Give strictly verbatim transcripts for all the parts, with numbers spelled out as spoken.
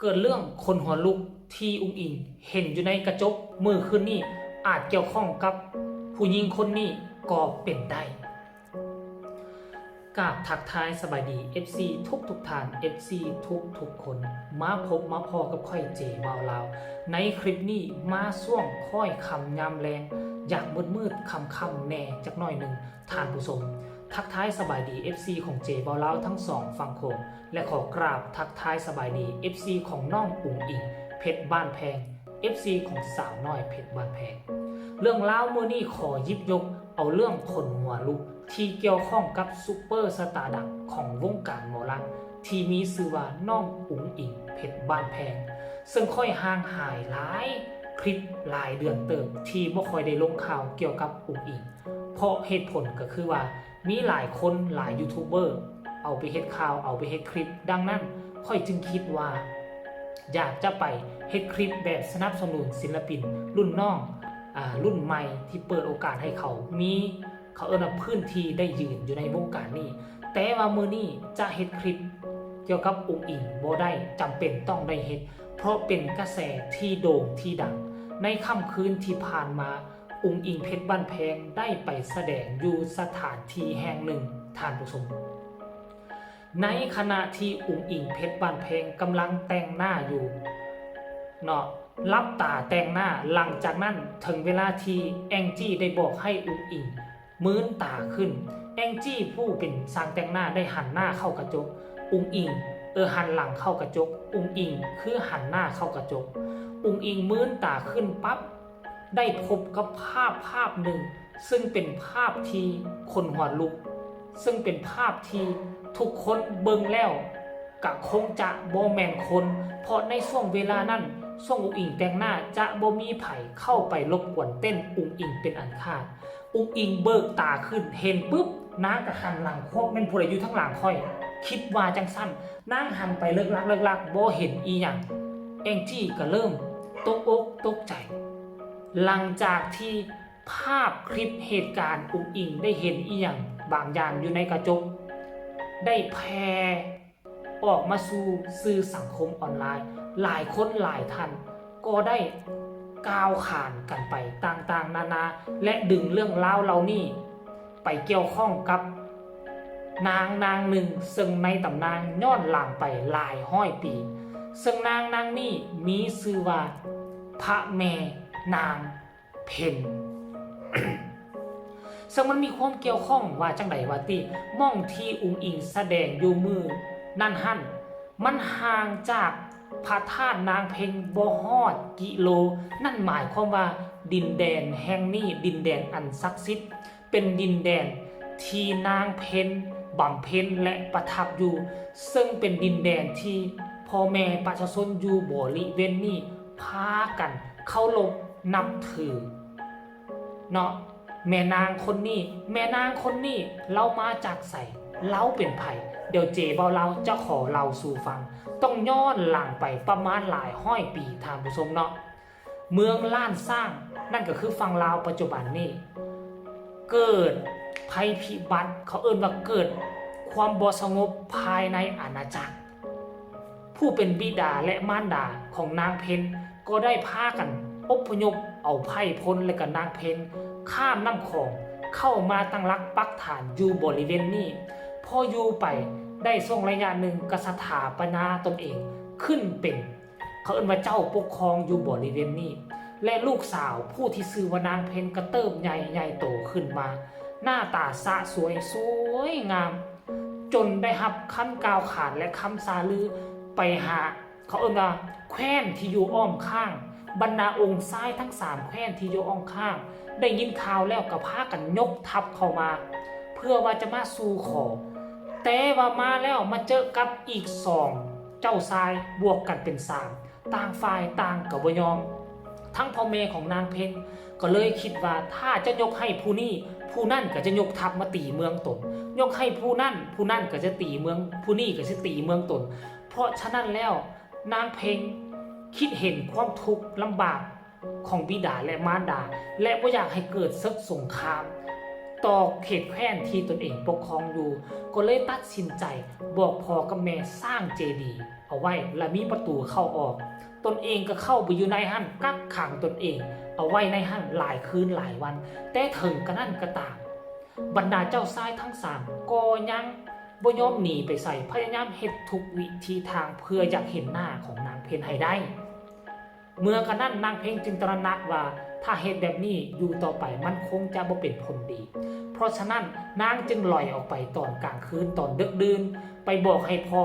เกิดเรื่องขนหัวลุกที่อุ๋งอิ๋งเห็นอยู่ในกระจกเมื่อคืนนี้ อาจเกี่ยวข้องกับผู้หญิงคนนี้ก็เป็นได้ กราบทักทายสบายดี เอฟซี ทุกทุกๆท่าน เอฟซี ทุกทุกๆคน มาพบมาพ้อกับข้อยเจบ่าวลาว ในคลิปนี้มาช่วงค่อยค่ำยามแลง อยากมืดมืดค่ำค่ำแน่จักหน่อยหนึ่ง ท่านผู้ชม ทักทายสบายดี เอฟซี ของเจบ่าวลาวทั้งสองฝั่งโขง และขอกราบทักทายสบายดี เอฟซี ของน้องอุ๋งอิ๋งเพชรบ้านแพง เอฟซี ของสาวน้อยเพชรบ้านแพง เรื่องราวมื้อนี้ขอหยิบยกเอาเรื่องขนหัวลุกที่เกี่ยวข้องกับซุปเปอร์สตาร์ดังของวงการหมอลำที่มีชื่อว่าน้องอุ๋งอิ๋งเพชรบ้านแพง ซึ่งข้อยห่างหายหลายคลิปหลายเดือนเติบที่บ่ค่อยได้ลงข่าวเกี่ยวกับอุ๋งอิ๋ง เพราะเหตุผลก็คือว่ามีหลายคนหลายยูทูบเบอร์เอาไปเฮ็ดข่าวเอาไปเฮ็ดคลิป ดังนั้นข้อยจึงคิดว่า อยากจะไปเฮ็ดคลิปแบบสนับสนุนศิลปินรุ่นน้องอ่ารุ่นใหม่ที่เปิดโอกาสให้เขามี เขาเอิ้นว่าพื้นที่ได้ยืนอยู่ในวงการนี้ แต่ว่ามื้อนี้จะเฮ็ดคลิปเกี่ยวกับอุ๋งอิ๋งบ่ได้ จำเป็นต้องได้เฮ็ด เพราะเป็นกระแสที่โด่งที่ดัง ในค่ำคืนที่ผ่านมา อุ๋งอิ๋งเพชรบ้านแพงได้ไปแสดงอยู่สถานที่แห่งหนึ่ง ท่านผู้ชม ในขณะที่อุ๋งอิ๋งเพชรบ้านแพงกำลังแต่งหน้าอยู่เนาะ หลับตาแต่งหน้า หลังจากนั้นถึงเวลาที่แองจี้ได้บอกให้อุ๋งอิ๋งมืนตาขึ้น แองจี้ผู้เป็นช่างแต่งหน้าได้หันหน้าเข้ากระจก อุ๋งอิ๋ง เออ หันหลังเข้ากระจก อุ๋งอิ๋งคือหันหน้าเข้ากระจก อุ๋งอิ๋งมืนตาขึ้นปั๊บ ได้พบกับภาพภาพหนึ่ง ซึ่งเป็นภาพที่ขนหัวลุก ซึ่งเป็นภาพที่ทุกคนเบิ่งแล้วก็คงจะบ่แม่นคน เพราะในช่วงเวลานั้น ช่วงอุ๋งอิ๋งแต่งหน้าจะบ่มีไผเข้าไปรบกวนเต้นอุ๋งอิ๋งเป็นอันขาด อุ๋งอิ๋งเบิกตาขึ้น เห็นปุ๊บ นางก็หันหลัง ควักแม่นผู้ใดอยู่ทางหลังข้อย คิดว่าจังซั่น นางหันไปเลิกลักเลิกลัก บ่เห็นอีหยัง แองจี้ก็เริ่มตกอกตกใจ หลังจากที่ภาพคลิปเหตุการณ์อุ๋งอิ๋งได้เห็นอีหยังบางอย่างอยู่ในกระจก ได้แพร่ออกมาสู่สื่อสังคมออนไลน์ หลายคนหลายท่านก็ได้กล่าวขานกันไปต่างๆนานา และดึงเรื่องราวเหล่านี้ไปเกี่ยวข้องกับนางนางหนึ่ง ซึ่งในตำนานย้อนหลังไปหลายร้อยปี ซึ่งนางนางนี้มีชื่อว่าพระแม่นาง เพ็ญ ซึ่งมันมีความเกี่ยวข้องว่าจั่งใดว่าติ หม่องที่อุ๋งอิ๋งแสดงอยู่มื้อนั้นหั่น มันห่างจากพระธาตุนางเพ็ญบ่ฮอดกิโล นั่นหมายความว่าดินแดนแห่งนี้ ดินแดนอันศักดิ์สิทธิ์ เป็นดินแดนที่นางเพ็ญบำเพ็ญและประทับอยู่ ซึ่งเป็นดินแดนที่พ่อแม่ประชาชนอยู่บริเวณนี้พากันเคารพนับถือ เนาะ แม่นางคนนี้ แม่นางคนนี้ ลาวมาจากไส ลาวเป็นไผ เดี๋ยวเจบ่าวลาวจะขอเล่าสู่ฟัง ต้องย้อนหลังไปประมาณหลายร้อยปี ท่านผู้ชมเนาะ เมืองล้านช้าง นั่นก็คือฝั่งลาวปัจจุบันนี้ เกิดภัยพิบัติ เขาเอิ้นว่าเกิดความบ่สงบภายในอาณาจักร ผู้เป็นบิดาและมารดาของนางเพ็ญก็ได้พากันอพยพเอาไพร่พลและก็นางเพ็ญข้ามน้ำของเข้ามาตั้งหลักปักฐานอยู่บริเวณนี้ พออยู่ไปได้ช่วงระยะหนึ่งก็สถาปนาตนเองขึ้นเป็น เขาเอิ้นว่าเจ้าปกครองอยู่บริเวณนี้ และลูกสาวผู้ที่ชื่อว่านางเพ็ญก็เติบใหญ่ใหญ่โตขึ้นมา หน้าตาสะสวยสวยงาม จนได้รับคำกล่าวขานและคำสาลือไปหา เขาเอิ้นว่าแคว้นที่อยู่อ้อมข้าง บรรดาองค์ชายทั้งสามแคว้นที่อยู่อ้อมข้าง ได้ยินข่าวแล้วก็พากันยกทัพเข้ามา เพื่อว่าจะมาสู่ขอ แต่ว่ามาแล้วมาเจอกับอีกสองเจ้าชายบวกกันเป็นสาม ต่างฝ่ายต่างก็บ่ยอม ทั้งพ่อแม่ของนางเพ็ญก็เลยคิดว่าถ้าจะยกให้ผู้นี้ ผู้นั่นก็จะยกทัพมาตีเมืองตน ยกให้ผู้นั่น ผู้นั่นก็จะตีเมือง ผู้นี้ก็จะตีเมืองตน เพราะฉะนั้นแล้วนางเพ็ญคิดเห็นความทุกข์ลำบากของบิดาและมารดา และบ่อยากให้เกิดศึกสงคราม ต่อเขตแคว้นที่ตนเองปกครองอยู่ ก็เลยตัดสินใจบอกพ่อกับแม่สร้างเจดีย์เอาไว้ และมีประตูเข้าออก ตนเองก็เข้าไปอยู่ในหั้น กักขังตนเองเอาไว้ในหั้นหลายคืนหลายวัน แต่ถึงกระนั้นก็ตาม บรรดาเจ้าชายทั้งสามก็ยังบ่ยอมหนีไปไส พยายามเฮ็ดทุกวิธีทางเพื่ออยากเห็นหน้าของนางเพ็ญให้ได้ เมื่อกระนั้นนางเพ็ญจึงตระหนักว่าถ้าเฮ็ดแบบนี้อยู่ต่อไปมันคงจะบ่เป็นผลดี เพราะฉะนั้นนางจึงลอยออกไปตอนกลางคืนตอนดึกดื่น ไปบอกให้พ่อ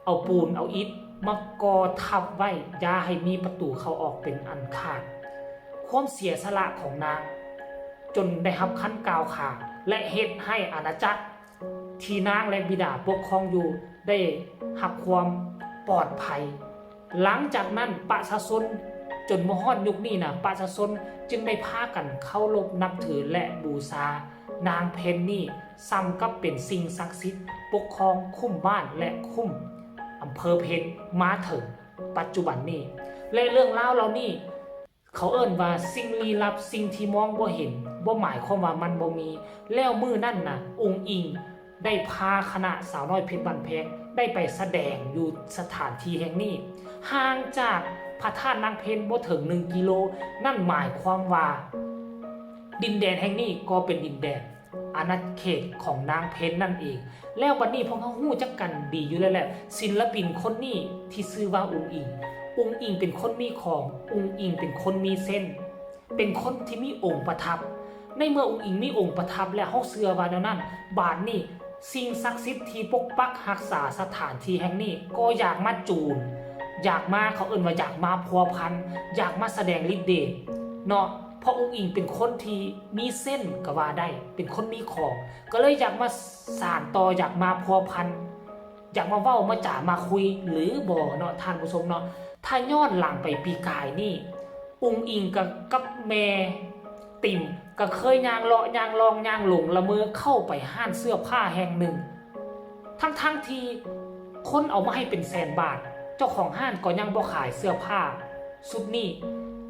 เอาปูนเอาอิฐมาก่อทับไว้ อย่าให้มีประตูเข้าออกเป็นอันขาด ความเสียสละของนาง จนได้รับคันกล่าวขาน และเฮ็ดให้อาณาจักรที่นางและบิดาปกครองอยู่ได้รับความปลอดภัย หลังจากนั้นประชาชนจนมาฮอดยุคนี้นะ ประชาชนจึงได้พากันเคารพนับถือและบูชานางเพ็ญนี่ส่ำกับเป็นสิ่งศักดิ์สิทธิ์ปกครองคุ้มบ้านและคุ้มอำเภอเพ็ญมาถึงปัจจุบันนี้ และเรื่องราวเหล่านี้ เขาเอิ้นว่าสิ่งลี้ลับ สิ่งที่มองบ่เห็น บ่หมายความว่ามันบ่มี แล้วมื้อนั้นน่ะ อุ๋งอิ๋งได้พาคณะสาวน้อยเพชรบ้านแพง ได้ไปแสดงอยู่สถานที่แห่งนี้ ห่างจากพระธาตุนางเพ็ญบ่ถึงหนึ่งกิโล นั่นหมายความว่า ดินแดนแห่งนี้ก็เป็นดินแดนอาณาเขตของนางเพ็ญนั่นเอง แล้วบัดนี้พวกเราฮู้จักกันดีอยู่แล้วแหละ ศิลปินคนนี้ที่ชื่อว่าอุ๋งอิ๋ง อุ๋งอิ๋งเป็นคนมีของ อุ๋งอิ๋งเป็นคนมีเส้น เป็นคนที่มีองค์ประทับ ในเมื่ออุ๋งอิ๋งมีองค์ประทับแล้ว เราเชื่อว่าแนวนั้น บาดนี้สิ่งศักดิ์สิทธิ์ที่ปกปักรักษาสถานที่แห่งนี้ก็อยากมาจูน อยากมา เขาเอิ้นว่าอยากมาพัวพัน อยากมาแสดงฤทธิ์เดชเนาะ เพราะอุ๋งอิ๋งเป็นคนที่มีเส้นก็ว่าได้ เป็นคนมีของ ก็เลยอยากมาสานต่อ อยากมาพัวพัน อยากมาเว้ามาจ๋ามาคุยหรือบ่เนาะท่านผู้ชมเนาะ ถ้าย้อนหลังไปปีกายนี่ อุ๋งอิ๋งกับ กับแม่ติ่มก็เคยย่างเลาะย่างลองย่างหลงละเมอเข้าไปห้านเสื้อผ้าแห่งหนึ่ง ทั้งๆที่คนเอามาให้เป็นแสนบาท เจ้าของห้านก็ยังบ่ขายเสื้อผ้าชุดนี้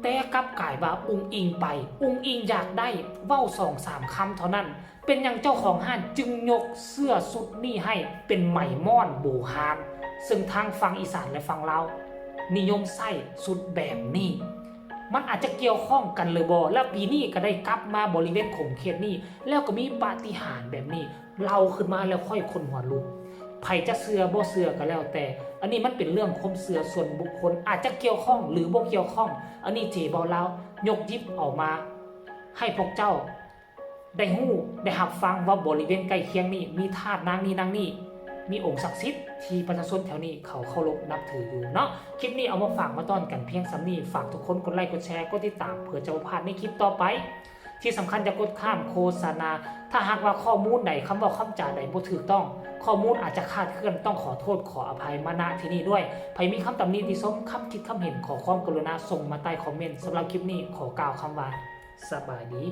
แต่กลับกลายว่าอุ๋งอิ๋งไป อุ๋งอิ๋งอยากได้ เว้าสองสามคำเท่านั้น เป็นหยังเจ้าของห้านจึงยกเสื้อชุดนี้ให้เป็นไหมม่อนโบราณ ซึ่งทางฝั่งอีสานและฝั่งลาวนิยมใส่ชุดแบบนี้ มันอาจจะเกี่ยวข้องกันหรือบ่ และปีนี้ก็ได้กลับมาบริเวณขงเขตนี้ แล้วก็มีปาฏิหาริย์แบบนี้ เล่าขึ้นมาแล้วค่อยขนหัวลุก ไผจะเชื่อบ่เชื่อก็แล้วแต่ อันนี้มันเป็นเรื่องความเชื่อส่วนบุคคล อาจจะเกี่ยวข้องหรือบ่เกี่ยวข้อง อันนี้เจเบาลาวยกหยิบเอามาให้พวกเจ้าได้ฮู้ได้รับฟังว่าบริเวณใกล้เคียงนี้มีธาตุนางนี้นางนี้ มีองค์ศักดิ์สิทธิ์ที่ประชาชนแถวนี้เขาเคารพนับถืออยู่เนาะ คลิปนี้เอามาฝากมาต้อนกันเพียงส่ำนี้ ฝากทุกคนกดไลค์กดแชร์กดติดตามเพื่อจะบ่พลาดในคลิปต่อไป ที่สำคัญอย่ากดข้ามโฆษณา ถ้าหากว่าข้อมูลใด คำเว้าคำจ๋าใดบ่ถูกต้อง ข้อมูลอาจจะคลาดเคลื่อน ต้องขอโทษขออภัยมา ณ ที่นี่ด้วย ไผมีคำตำหนิติชม คำคิดคำเห็น ขอความกรุณาส่งมาใต้คอมเมนต์ สำหรับคลิปนี้ขอกล่าวคำว่า สบายดี